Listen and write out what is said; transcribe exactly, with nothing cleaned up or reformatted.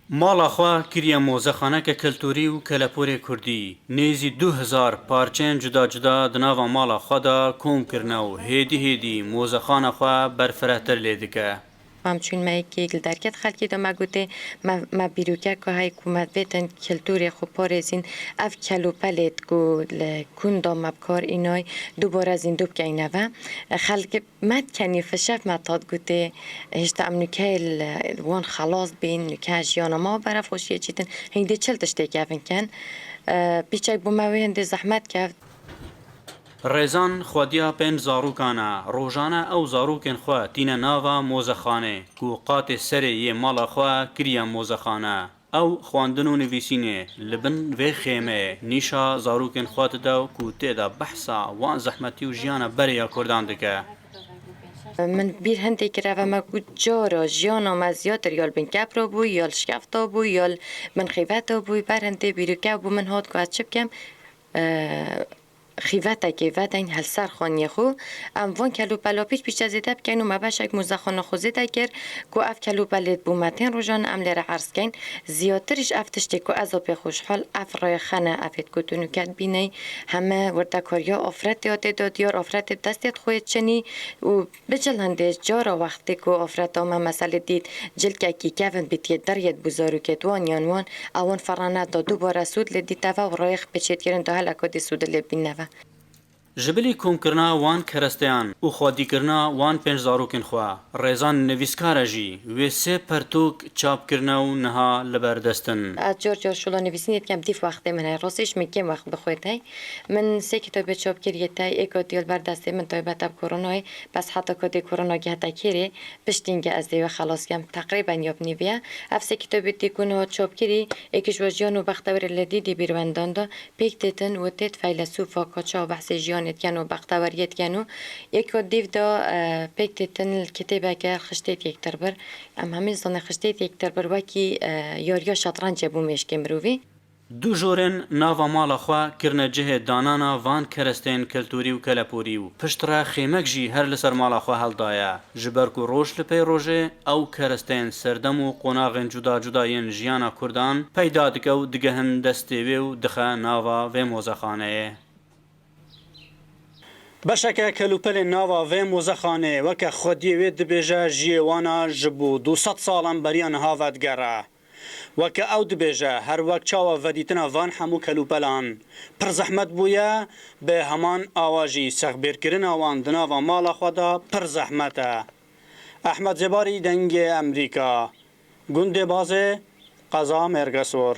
Mala xwe kiriye mozexaneke keltûrî û kelepûrê kurdî. Nêzî du hezar parçeyên cuda cuda di nava mala xwe de kom kirine û hêdî hêdî mozexana xwe berfirehtir lê dike. Em çûn me yekî li derket xelkî de me gotê, me, me bîrûke ku hey ku me vêtin kulturê xwe parêzîn, ev kelûpelêt ku li kunda me bi kar înay, dubare zîndû bikeyne ve. Xelk me kenî fişef me tat gotê, hişta em nûkeyê li wan xelas bîn, nûke jiyana me beref xweşiyê çîtin, hîndê çil tiştê kevin ken. Pîçek bo me wê hindê zehmet kevt. Rêzan xwediya pênc zarûkan e. Rojane ew zarokên xwe tîne nava mozexanê, ku qatê serê yê mala xwe kiriye mozexane. Ew xwendin û nivîsînê li bin vê xêmeyê nîşa zarokên xwe dide ku tê de behsa wan zehmetî û jiyana berê ya Kurdan dike. Min bîr hindê kir, eve me ku cara jiyana me ziyatir ya li bin kepra bû, ya li şkefta bû, ya li bin xîveta bû, ber hindê bîrûke bû min hat ku ez çi bikim? Xîvetekê vedeyn hel ser xaniyê xwe. Em van kelûpela pîç pîçe zêde bikeyn û me beşek muzexana xwe zêde kir ku ev kelûpelê bo me tên rojan em lê re erz keyn. Ziyatir ji ev tiştê ku ez a pê xweşhal ev rêxe ne, ev êt ku tu nûke dibîney, heme wirdekariya afretê ya tê de diyar, afretê destê xwe yê çinî û Bi cil hindê cara wextê ku afreta me meselê dît, cilkekî kevin bîtiye deriyet bû zarokêt wan yan wan, ewan ferane da dubare sûd lê dîteve û rayê xwe pê çêdkirin da hele ku dê sûdê lê bîneve. Ji bilî komkirina wan keresteyan û xwedîkirina wan pênc zarokên xwe, Rêzan nivîskar e jî wê sê pertûk çap kirine û niha li ber dest in. Ez car car şola nivîsînê dikem, dîf wextê min heye. Rastî jî min kêm wext bi xwe tey. Min sê kitabê çap kiriye tey, êka diya li ber destê min taybet e bi koronayê. Bes heta ku dê korona gihete kêrê, piştî hingê ez dê wê xelas kem, teqrîben ya bi nîvê ye. Ev sê kitabê tê ku niha çap kirî, êkî ji we jiyan û bextewerê li dîdî bîrwendan de pêk têtin û têt feylesûfa ka çawa behsê jiyanê diken û bexteweriyê diken û êka dîv de, e, pêk têtin li kitêbeke xiştêt yektir bir. Em hemî zanê xiştêt yektir bir wekî, e, yariya şetrencê bû mêşkê mirovî. Du jorên nava mala xwe kirine cihê danana van keresteyên keltûrî û kelepûrî û piştre xêmek jî her li ser mala xwe heldaye. Ji ber ku roj li pey rojê ew keresteyên serdem û qonaxên cuda cuda yên jiyana Kurdan peyda dike û digehin destê wê û dixe nava vê mozexaneyê. Beşeke kelûpelên nava vê mozexanê weke xwediyê wê dibêje jiyê wana ji bo du sed salan beriya niha vedigere. Weke ew dibêje, her wek çawa vedîtina van hemû kelûpelan pir zehmet bûye, bi heman awa jî sexbêrkirina wan di nava mala xwe de pir zehmet e. Ehmed Zêbarî, Dengê Emerîka, gundê Bazê, qeza Mêrgesor.